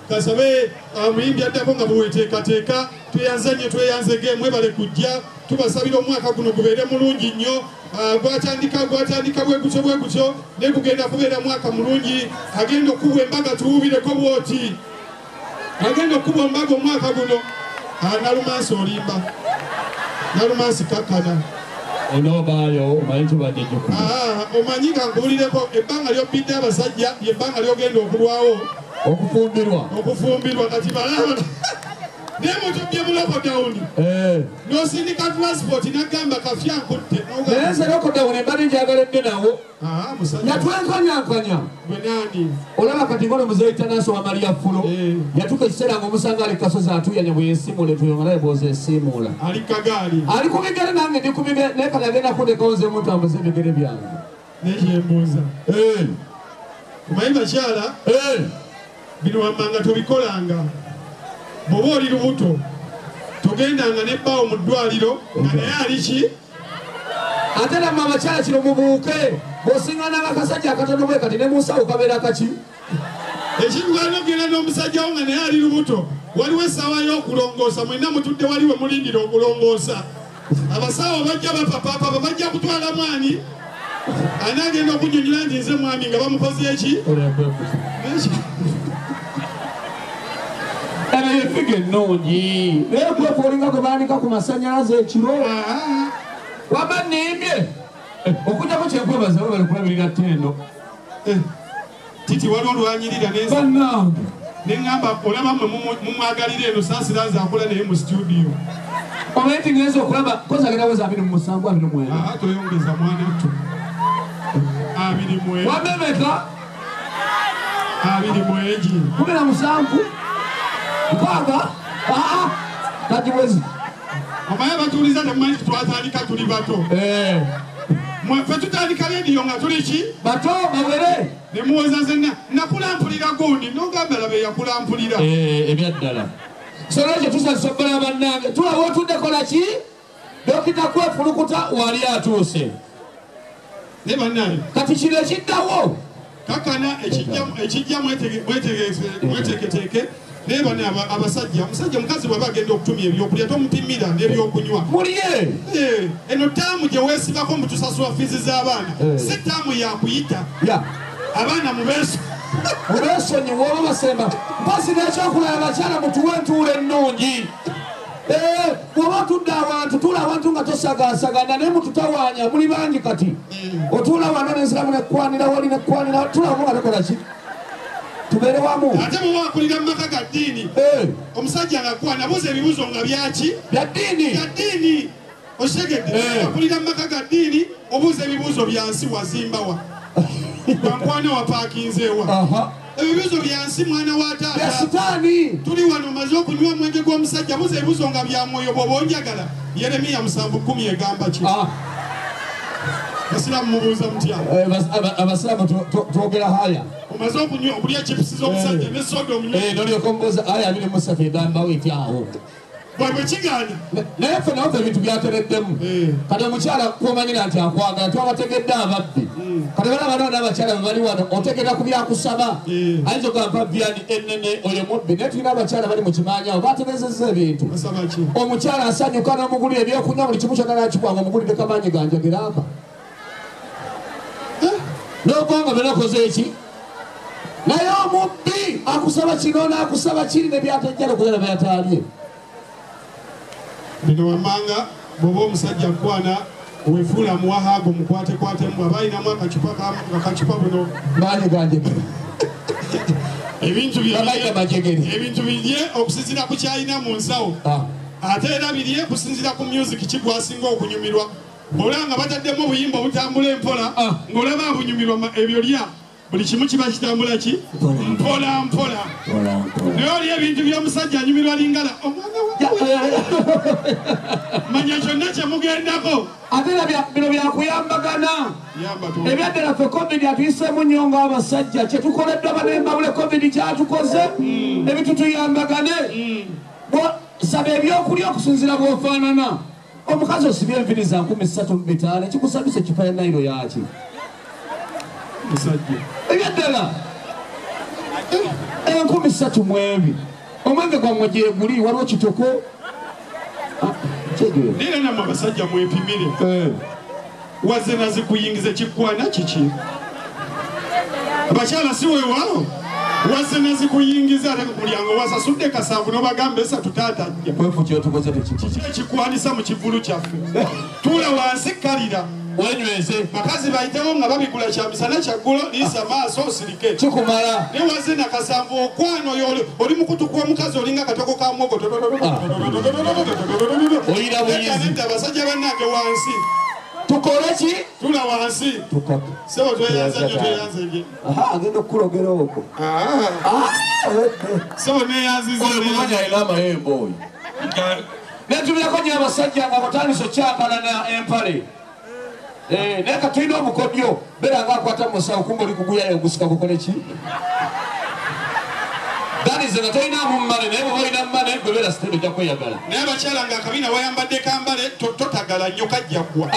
Kasabe omuyimbi addako nga bweweteekateeka. Tweyanze nnyo, tweyanzege, mwebale kujja. Tubasabira omwaka guno gubeere mulungi nnyo. Gwatandika bwe gutyo bwe gutyo, naye gugenda kubeera mwaka mulungi. Agenda okubwa embaga tuwubireko bw'oti, agenda okubwa embaga omwaka guno. Nalumansi olimba, Nalumansi kakkana. Onoobaayo omanyi tubadde gikuba. Omanyi kankuwulireko, ebbanga lyobbidde abasajja lyebbanga lyogenda okulwawo okufumbirwa. Okufumbirwa kati balaba naye mutubye mu lockdown n'osindika transport n'agamba kafya nkutte. Naye nze lockdown mbadde njagala edde nawo. Musajja. Yatwenkanyankanya. Gwe nani? Olaba kati ngono muzeeyi Tanansi wa Maria Fulo. Yatuuka ekiseera ng'omusanga ali kasozi atuyanya bwe yeesiimuula entuuyo nga naye bw'oza esiimuula. Ali kagaali. Ali ku bigere nange ndi ku bigere, naye kati agenda kundekawo nze muntambuze ebigere byange. Naye kyembuuza. Omanyi bakyala, bino wammanga tobikolanga. Bw'oba oli lubuto, togendanga ne bbaawo mu ddwaliro nga naye ali ki? Ate nammwe abakyala kino mubuuke, bw'osiŋŋana akasajja akatono bwe kati ne mu nsawo kabeera kaki? Ekibuga n'ogenda n'omusajja wo nga naye ali lubuto, waliwo essaawa y'okulongoosa, mwenna mutudde wali we mulindira okulongoosa. Abasawo bajja bapapapapa, bajja kutwala mwani anaagenda okunnyonnyola nti nze mwami nga bamukoze eki? Eno ye figa ennungi, naye kwefu olinga gwe baanika ku masannyalaze ekiro. Wamma nnimbye okujjako kyenkwebaza webale kulabirira ttendo. Titi waliwo olwanyirira bannange ne ŋŋamba olaba mmwe mumwagalira eno saasira nze akola naye mu studio. Omanyi nti ngenza okulaba kozi agenda weza 27, 29. Toyongeza mwana ttu. 21. Wamemeka? 21. 17. 6. Tagiwezi. Omanyi abatuuliza temumanyi nti twatandika tuli bato. Mwe ffe tutandika rediyo nga tuli ki? Bato, bawere. Ne muwoza nze nakulampulira gundi, n'ogamba laba eyakulampulira. Ebyaddala. So lwekyo tusanyusa okukola bannange. Tulaba otudde kola ki? Dokita kwefulukuta wali atuuse. Ne bannange. Kati kino ekiddawo. Kakana ekijja mwetegeteeke. Naye bano abasajja, omusajja omukazi bw'aba agenda okutumya ebyokulya tomupimira n'ebyokunywa. Mulye. Eno ttaamu gye weesibako mbu tusasula fiizi z'abaana. Si ttaamu ya kuyita. Abaana mubeeso. Mubeesonyiwe oba basemba. Mpozzi n'ekyokulala abakyala mutuwe entuula ennungi. Bw'oba otudde awantu, tuula awantu nga tosagaasagana, naye mututawaanya, muli bangi kati. Otuula wano n'enziramu nekkwanira wali nekkwanira, tuula wamu nga tokola ki? Tubeere wamu. Ate bwe wakulira mu maka ga ddiini, omusajja nga kwana buuza ebibuuzo nga byaki? Bya ddiini. Bya ddiini. Okitegedde? Wakulira mu maka ga ddiini, obuuza ebibuuzo bya nsi wazimbawa. Wankwana wapaakinzeewa. Ebibuuzo bya nsi mwana wa taata. Bya sitaani. Tuli wano omaze okunywa omwenge gw'omusajja, buuza ebibuuzo nga bya mwoyo bw'oba onjagala. Yeremiya 7:10 egamba ki? Abasiraamu mubuuza mutya? Abasiraamu twogera haya. Omaze okunywa okulya chips z'omusajja ne soda omunywa. N'olyoka omubuuza aya 23 egamba etya awo? Bwe kigaana. Naye ffe nawe ebintu byatereddemu. Kati omukyala kw'omanyira nti akwagala, twabategedde ababbi. Kati bala bano n'abakyala bwe bali wano, otegeera ku byakusaba. Ayinza okugamba mpa vyani ennene oyo mubbi, naye tulina abakyala bali mu kimaanyi awo batereezezza ebintu. Omukyala asanyuka n'omugulira ebyokunywa buli kimu kyonna n'akikuwa ng'omugulidde kamaanyi ganjagera aka. N'okuba nga byonna okoze eki? Naye omubbi akusaba kino n'akusaba kiri ne by'atajja n'okulya by'ataalye. Bino wammanga bw'oba omusajja akwana weefuula muwahaabu mukwatekwatemu bw'aba alinamu akacupa buno. Maanyi ganjegere. Ebintu bye Babayita majegere. Ebintu birye okusinziira ku ky'alina mu nsawo. Ate era birye kusinziira ku music ki gw'asinga okunyumirwa. Olaba nga bataddemu obuyimba obutambula empola, ng'olaba abunyumirwa ebyo lya. Buli kimu kiba kitambula ki? Mpola mpola. Naye oli ebintu by'omusajja anyumirwa lingala. Omwana wa manya kyonna kye mugendako. Ate era bino byakuyambagana. Ebyaddala ffe COVID atuyiseemu nnyo ng'abasajja. Kye tukoleddwa banembabule COVID kyatukoze. Ebintu tuyambagane. Saba ebyokulya okusinziira bw'ofaanana. Omukazi osibye enviiri za 3500, ekikusabisa ekifa ya Nairo yaaki? Musajja. Ebyaddala. 30,000. Omwenge gwammwe gyeguli, waliwo kitoko. Ah, kyegeera. Naye namwe abasajja mwepimire. Wazze nazikuyingiza kikwana kiki? Abakyala si weewaawo. Wazze nazikuyingiza ate ku mulyango wasasudde 7 n'obagamba 3 taata ajja. Kwefu kyotukoze tekiki. Kiki ekikwanisa mu kivvulu kyaffe? Tuula wansi kalira. Wenyweze. Bakazi bayitewo nga babigula kya misana kyaggulo, liisa maaso osirike. Kikumala. Naye wazze na 7 okwana oyo oli mukutu gw'omukazi olinga katoko ka muwogo. Oyira buyizi. Nedda abasajja bannange wansi. Tukole ki? Tula wansi. Tukole. Sebo tweyanze nnyo, tweyanze nnyo. Aha, agenda okukulogera okwo. Sebo neeyanziza. Oyo mumanyi alina amayembe oyo. Netumirako nnyo abasajja nga batandise okyankalana empale. Naye ka tulina obukodyo, beera ng'akwata mu musawo kumbe oli kuguyayo ogusika gukole ki? That is nga tolina mmane, naye bw'oba olina mmane, gwe beera sitendo ojja kweyagala. Naye abakyala ng'akabina wayambadde kambale, totagala nnyo kajja ggwa.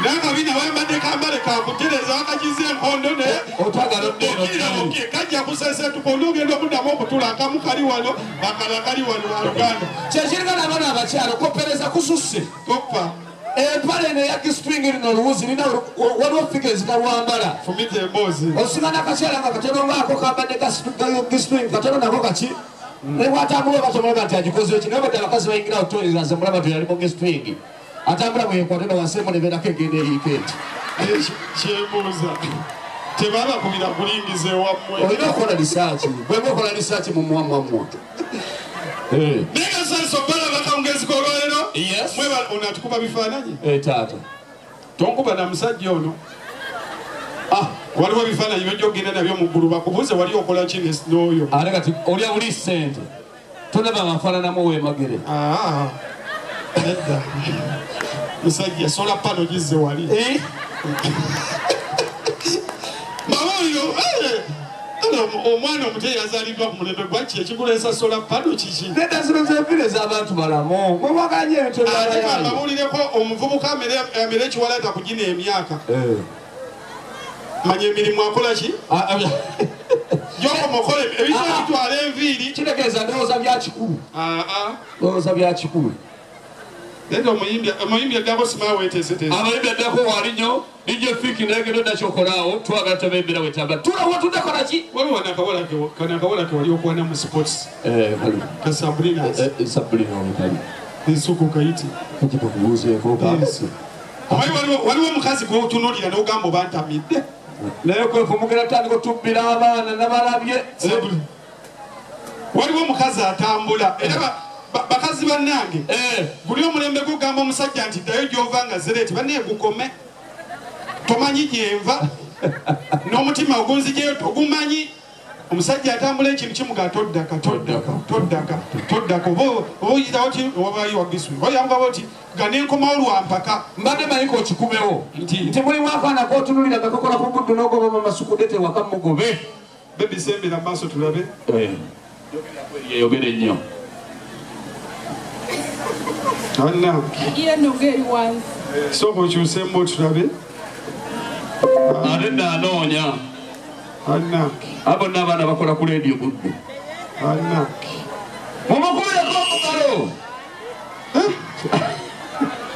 Naye akabina wayambadde kambale kakutereeza wakagize enkondo naye Otagala odde eno. Okkirira bukye, kajja kusesetuka, oli ogenda okuddamu okutula, akamu kali wano, akalala kali wano, wa Luganda. Kyekirina n'abaana abakyala, okoppereza kususse. Koppa. Empale eno eya G-string lino oluwuzi lina waliwo ffiga ezitalwambala. Fumita emboozi. Osinga n'akakyala nga katono ng'ako kambadde ka G-string katono nako kaki. Ne bw'atambula oba tomulaba nti agikoze ki, naye bw'adda abakazi bayingira awo toilet nze mulaba nti yali mu G-string. Atambula bwe yeekwata eno wansi emu nebeerako egenda eyiika eti. Kyembuuza, tebabakubira kulingiza ewammwe. Olina okukola lisaaki, bwe mukola lisaaki mu mwamwammwa. Naye nga nsanyuse okubalaba akawungeezi k'olwaleero. Yes. Mwebale, ono atukuba bifaananyi? Taata. Tonkuba na musajja ono. Waliwo ebifaananyi by'ojja okugenda nabyo mu ggulu bakubuuze wali okola ki n'oyo. Ate kati olya buli ssente. Tolaba nga nfaananamu weemagere. Nedda. Musajja, sola pano gizze wali. Mawuliro, omwana omuto eyazaaliddwa ku mulembe gwa ki ekigula sola pano kiki? Nedda zino z'enviiri ez'abantu balamu. Mwe mwagala ebintu ebirala Ate yayo. mbabuulireko omuvubuka amere ekiwalaata ku gino emyaka. Manya emirimu akola ki? Gy'okoma okola ebintu ebitwala enviiri. Kitegeeza ndowooza bya kikulu. Ndowooza bya kikulu. Nedda omuyimbi addako simaa weeteeseteese. Abayimbi addako waali nnyo. DJ Fiki naye genda odda kyokolaawo, twagala tulabe embeera bw'etambula. Tula watudde kola ki? Waliwo kano akawala ke wali okwana mu sports. Kali. Ka Sabrina. Sabrina oyo kali. Ensuku kayiti. Kati kakubuuzeeko ka. Yes. Omanyi waliwo omukazi gw'otunuulira n'ogamba oba ntamidde. Naye kwefu mugenda tutandika otubbira abaana nabalabye. Sabrina. Waliwo omukazi atambula era bakazi bannange. Guli omulembe gugamba omusajja nti ddayo gy'ova nga zereeti bannaye gukome. Tomanyi gyenva n'omutima ogunzijeyo togumanyi. Omusajja atambula ekintu kimuga toddaka, toddaka, toddaka, toddaka. Oba oyitawo ki, oba wagiswi. Oba oyamba oti, nga nenkomawo lwa mpaka. Mbadde manyi k'okikumewo. Nti? Nti mulimu akaana k'otunuulira nga kakola ku buddu n'ogoba mu masuku dete waka mugobe. Baby, sembera mu maaso tulabe. Yeyogere nnyo. Anna. Ye nno ng'eri wansi. Sooka okyuseemu tulabe. Ate nno anoonya. Anna. Abo bonna abaana bakola ku leediyo Buddu. Anna. Mumukubireko omugalo.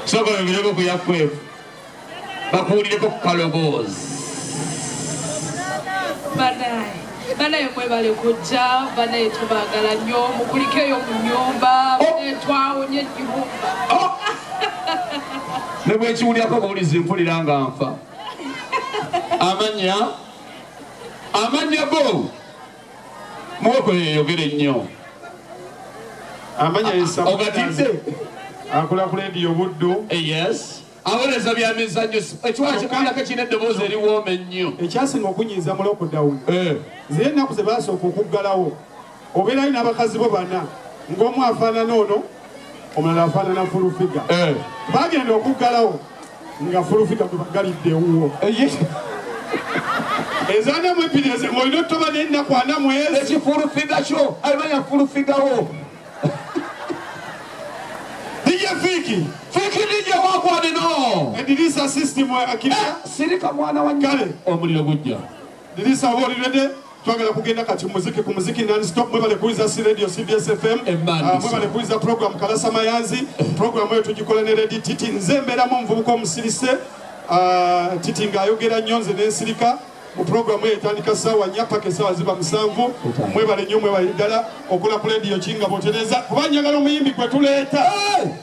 Sooka oyogereko ku yakwefu. Bakuwulireko ku kaloboozi. Banaye. Banaye mwebale kujja, banaye tubaagala nnyo, mukulikeeyo mu nnyumba, banaye twawonye ennyumba. Ne bwe nkiwulirako buwulizi mpulira nga nfa. Amannya go muweko yeeyogere nnyo. Amannya ye Sabrina. Ogatidde? Akola ku leediyo Buddu. Yes. Aweereza bya mizannyo. Ekiwala kikuwulirako kirina eddoboozi eriwooma ennyo. Ekyasinga okunyiiza mu lockdown. Ziri ennaku ze baasooka okuggalawo. Obeerayo n'abakazi bo bana, ng'omu afaanana ono, omulala afaanana Fulufiga. Baagenda okuggalawo nga Fulufiga gwe baggalidde ewuwo. Ezaana mu ebbiri ng'olina otutoba n'ennaku ana mu ezi. Ekifulufiga kyo, alimanya Fulufiga wo. DJ Fiki. Fiki DJ wakwane no. Edirisa system akira. Sirika mwana wa Kale. Omuliro gujja. Dirisa oba oli ready? Twagala kugenda kati muziki ku muziki non stop. Mwebale kuwuliza C Radio CBS FM. Mwebale kuwuliza program Kalasa Mayanzi. Program eyo tugikola ne Lady Titi. Nze mbeeramu omuvubuka omusirise, Titi ng'ayogera nnyo, nze nensirika. Mu program eyo etandika ssaawa 4 paka essaawa ziba 7. Mwebale nnyo, mwebale ddala. Okola ku lediyo ki nga bw'otereza? Kuba njagala omuyimbi gwe tuleeta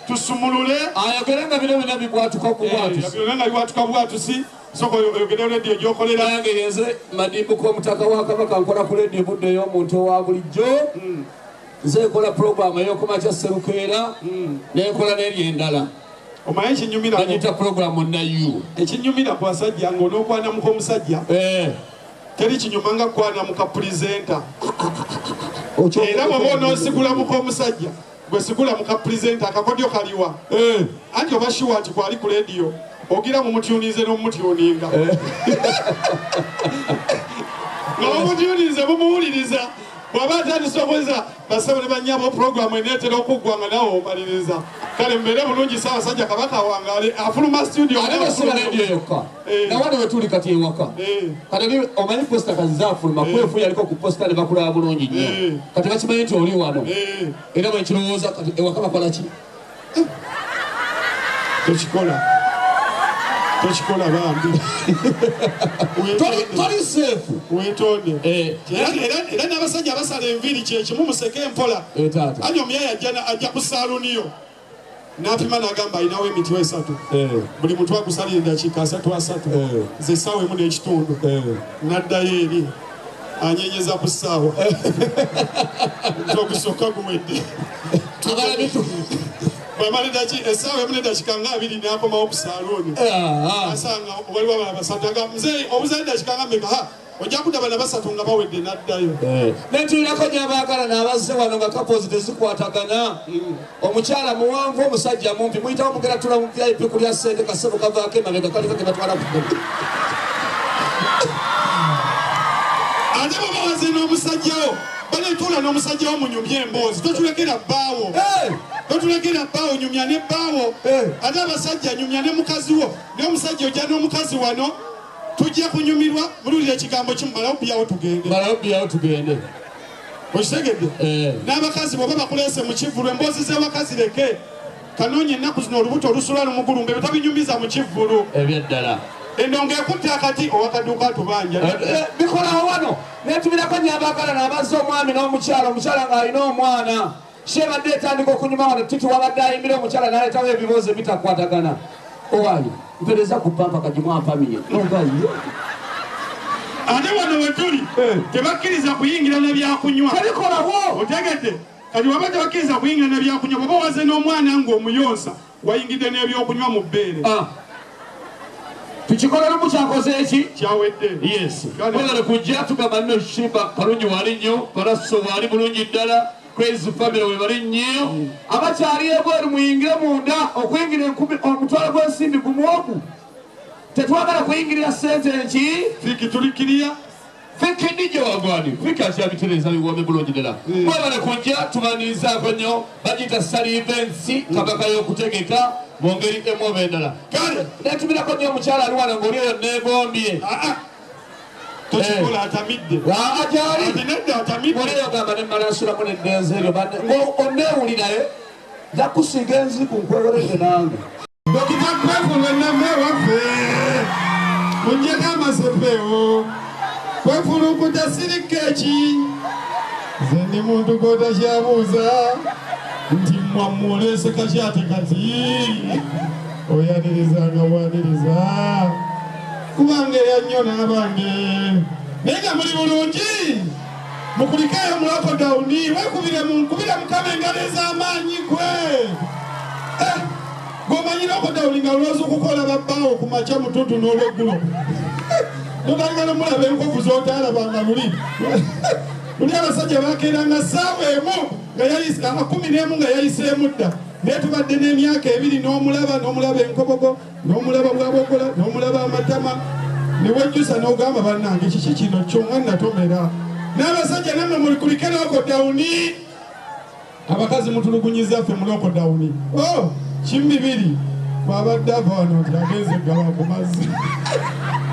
tusumulule. Ayogere nga bino bina bibwatuka okubwatusi. Byonna nga bibwatuka bwatusi. Soka oyogere lediyo gy'okolera. Nange yenze Madimbuka, omutaka wa Kabaka. Nkola ku lediyo Budde ey'omuntu owa bulijjo. Nze nkola puroguramu ey'okumakya Serukeera, nenkola n'eri endala. Omanyi ekinyumira? Bagiyita puroguramu Nayu. Ekinyumira ku basajja ng'onookwanamuka omusajja, teri kinyuma nga kwanamuka presenter. Era bw'oba onoosigulamuka omusajja, gwe sigulamuka presenter. Akakodyo kaliwa? Anti oba sure nti kwali ku lediyo, ogira mumutyunize n'omumutyuninga, nga mumutyunize mumuwuliriza. Bw'aba atandise okuwuliza, "Basebo ne bannyabo, puroguramu eneetera okuggwa," nga nawe omaliriza. Kale mubeere bulungi. Ssaabasajja Kabaka wangaale. Afuluma studio. Ate basiba lediyo yokka. Nawano wetuli kati ewaka. Kati omanyi poster kazi zafuluma, kwefu yaliko ku poster ne bakulaba bulungi nnyo. Kati bakimanyi nti oli wano. Era bwekirowooza kati ewaka bakola ki? Tokikola, tokikola bambi. Toli safe. Wetonde. Era n'abasajja basala enviiri kyekimu, museke empola. Taata. Anyi omuyaya ajja ku saaluuniyo n'apima n'agamba alinawo emitwe esatu. Buli mutwe agusalira eddakiika asatu asatu. Nze essaawa emu n'ekitundu. N'addayo eri anyenyeza ku ssaawa nti ogusooka guwedde. Abalabitu. Bwamala essaawa emu n'eddakiika nga 20 n'akomawo ku saaluuni. Asanga waliwo abalala basatu, aga muzeeyi, obuzayo eddakiika nga mmeka? Ha, ojja kudda bana basatu nga bawedde. N'addayo. Netulirako nyabaagala n'abazze wano nga couples tezikwatagana. Omukyala muwanvu, omusajja mumpi, muyitawo mugera tula mu VIP kulya ssente, kasebo kavaako emabega kaliko kebatwala ku. Ate bwe bawaze n'omusajjawo, baletuula n'omusajjawo munyumye emboozi. Totulekera bbaawo. Totulekera bbaawo, nyumya ne bbaawo. Ate abasajja, nyumya ne mukazi wo. Naye omusajja ojja n'omukazi wano, tujja kunyumirwa. Mululira ekigambo kimu, malawo byawo tugende. Malawo byawo tugende. Okitegedde? N'abakazi bw'oba bakuleese mu kivvulu, emboozi z'ewaka zireke. Kanoonya ennaku zino olubuto olusula lumugulumba, ebyo tabinyumiza mu kivvulu. Ebyaddala. Endongo ekutte akati, owakaduuka atubanja. Bikolawo wano. Netubirako nyabaagala n'abazze, omwami n'omukyala, omukyala ng'alina omwana. Kyebadde etandika okunyuma wano, Titi wabadde ayimbira, omukyala n'aleetawo ebibuuzo ebitakwatagana. Owaayo mpereza ku pampa kagimu ampamiye. Ate wano wetuli tebakkiriza kuyingira na byakunywa. Tebikolawo. Otegedde? Kati waba tebakkiriza kuyingira na byakunywa, bw'oba waze n'omwana ng'omuyonsa, wayingidde n'ebyokunywa mu bbeere. Ah. Tukikola lumu, kyakoze eki? Kyawedde. Yes. Kale. Webale kujja. Tugamba nno Shimba Kalungi wali nnyo, Palaso wali bulungi ddala, Crazy Family webali nnyo. Abakyali ebweru muyingire munda, okuyingira enkumi omutwalo gw'ensimbi gumu ogu. Tetwagala kuyingirira ssente nki? Fiki tulikiriya. Fiki ndijjo wagwani. Fiki akyabitereeza biwome bulungi ddala. Mwebale kujja, tubanirizaako nnyo. Bagiyita Sali Events, Kabaka y'okutegeka mu ngeri emu oba endala. Kale. Netumirako nnyo omukyala ali wano ng'oli oyo neegombye. Aa, tokikola, atamidde. Gyali. Ati nedda, atamidde. Oli ogamba nemmala nsulamu neddenze eryo onneewulirayo, nja kusiiga enziku nkweweredde nange. Dokita Kwefulu ename waffe, munjeko amasepewo. Kwefulukuta sirika eki? Nze ndi muntu gwotakyabuuza nti mwamwolese kakyate. Kati oyaniriza nga bwaniriza kubanga eyannyo n'abange, naye nga muli bulungi. Mukulikeeyo mu lockdown, wekubire munkubire Mukama engalo ez'amaanyi. Gwe gwomanyi lockdown nga olowooza okukola babbaawo ku makya mutuntu n'olweggulo, notandika nomulaba enkovu z'otaalabanga luli luli. Abasajja bakeeranga ssaawa 1 nga yayise 11 nga yayiseemu dda, naye tubadde n'emyaka 2 n'omulaba, n'omulaba enkobogo, n'omulaba bwabogola, n'omulaba amatama, ne wejjusa n'ogamba, "Bannange, kiki kino kyonga natomera?" N'abasajja nammwe mulikulike lockdown. Abakazi mutulugunyiza ffe mu lockdown. Oh, kimu bibiri. Bwabadde ava wano nti agenze gaba ku mazzi.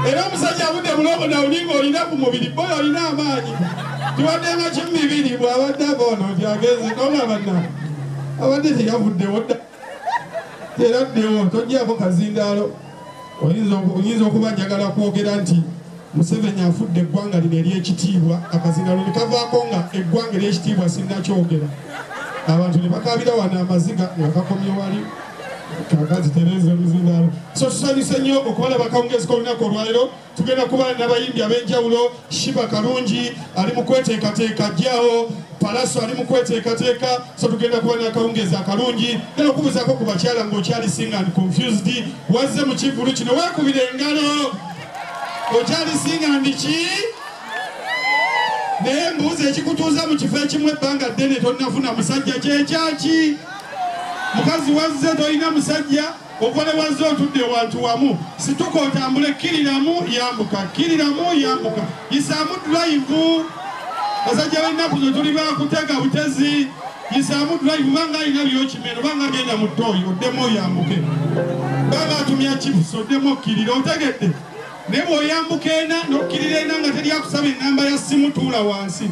Era omusajja avudde mu lockdown ng'olina ku mubiri, boy olina amaanyi. Tuwaddenga kimu bibiri, bw'abadde ava wano nti agenze nolaba nna abadde teyavuddewo dda. Era ddewo tojjaako kazindaalo. Oyinza okuba njagala kwogera nti Museveni afudde eggwanga lino ery'ekitiibwa, akazindaalo ne kavaako nga eggwanga ery'ekitiibwa sinnakyogera. Abantu ne bakaabira wano amaziga nga kakomye wali. Kaakazi tereeza omuzindaalo. So tusanyuse nnyo okubalaba akawungeezi k'olunaku olwaleero. Tugenda kuba n'abayimbi ab'enjawulo. Shiba Kalungi ali mu kweteekateeka ajjawo, Palaso ali mu kweteekateeka. So tugenda kuba n'akawungeezi akalungi. Genda okubuuzaako ku bakyala ng'okyali single and confused, wazze mu kivvulu kino, weekubira engalo. Okyali single and ki? Naye mbuuza, ekikutuuza mu kifo ekimu ebbanga ddene tonnafuna musajja kyekyaki? Mukazi wazze tolina musajja, okuva ne wazze otudde wantu wamu. Situka otambule, kkiriramu yambuka, kkiriramu yambuka, yisaamu drive. Basajja b'ennaku zo tuli bakutega butezi. Yisaamu drive, banga alina byokimeno, banga agenda mu ttooyi, oddemu oyambuke, banga atumya chips, oddemu okkirira. Otegedde? Naye bw'oyambuka ena n'okkirira ena nga teri akusaba ennamba ya ssimu, tuula wansi,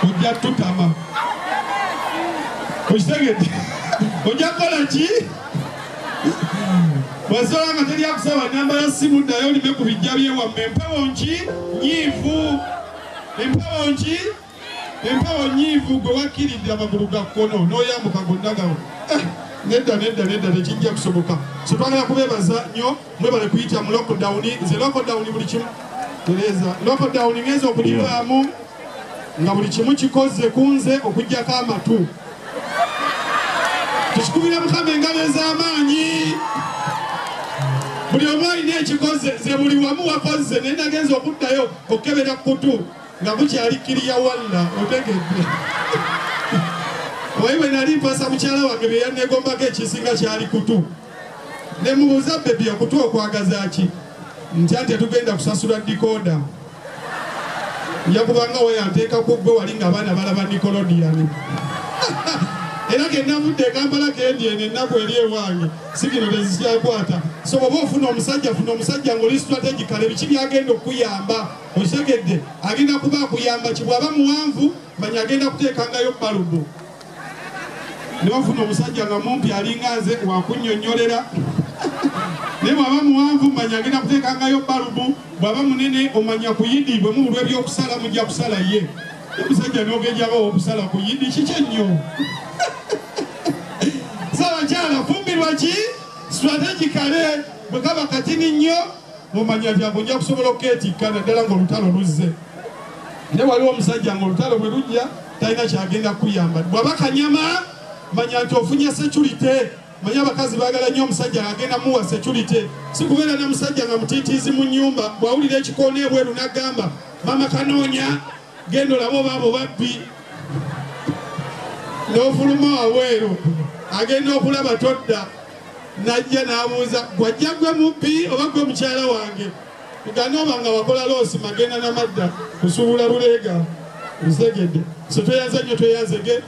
ojja tutama. Okitegedde? Ojja kukola ki? Bw'osobola nga teri akusaba nnamba ya ssimu, ddayo olime ku bijja byewammwe. Empewo nki? Nyiivu. Empewo nki? Empewo nyiivu. Gwe wakkiridde amagulu ga kkono n'oyambuka gonna gawo. Eh, nedda, nedda, nedda, tekijja kusoboka. So twagala kubeebaza nnyo, mwebale kuyita mu lockdown. Nze lockdown buli kimu tereza, lockdown ngenza okugivaamu nga buli kimu kikoze ku nze okuggyako amatu. Tukikubira Mukama engalo ez'amaanyi. Buli omu alina ekikoze, nze buli wamu wakoze, naye nagenza okuddayo okukebera kutu nga kukyali kiriya walla. Otegedde? Oyi bwe nali mpasa mukyala wange, bye yanneegombako ekisinga kyali kutu. Ne mubuuza, "Baby, okutu okwagaza ki?" Ntya nti tetugenda kusasula decoder, nja kubanga weyanteeka ku gwe wali ng'abaana balaba Nickelodeon. Era ke navudde e Kampala kendi eno ennaku eri ewange sigino tezikyakwata. So bw'oba ofuna omusajja, funa omusajja ng'oli strategically, biki byagenda okuyamba. Okitegedde? Agenda kuba akuyamba ki? Bw'aba muwanvu, manya agenda kuteekangayo balubu. Niwafuna omusajja nga mumpi alinga nze, wakunnyonnyolera. Naye bw'aba muwanvu, manya agenda kuteekangayo balubu. Bw'aba munene, omanya ku yidi bwe mubulwa ebyokusala mujja kusala ye. Omusajja n'ogejjako okusala ku yidi, kiki ennyo? Saabakyala, fumbirwa ki? Strategically. Bwe kaba katini nnyo, mumanya nti ako nja kusobola okukeetikka, naddala ng'olutalo luzze. Naye waliwo omusajja ng'olutalo bwe lujja talina kyagenda kuyamba. Bw'aba kanyama, manya nti ofunye security. Manye abakazi baagala nnyo omusajja agenda muwa security, si kubeera na musajja nga mutiitiizi mu nnyumba. Bw'awulira ekikoona ebweru n'agamba, "Mama kanoonya, genda olabe oba abo babbi," n'ofuluma wabweru, agenda okulaba todda, najja n'abuuza, "Gwajja gwe mubbi oba gwe mukyala wange?" Ganooba nga wakola loss, magenda namadda kusuubula buleega. Ntegedde? So tweyanze nnyo, tweyanzege.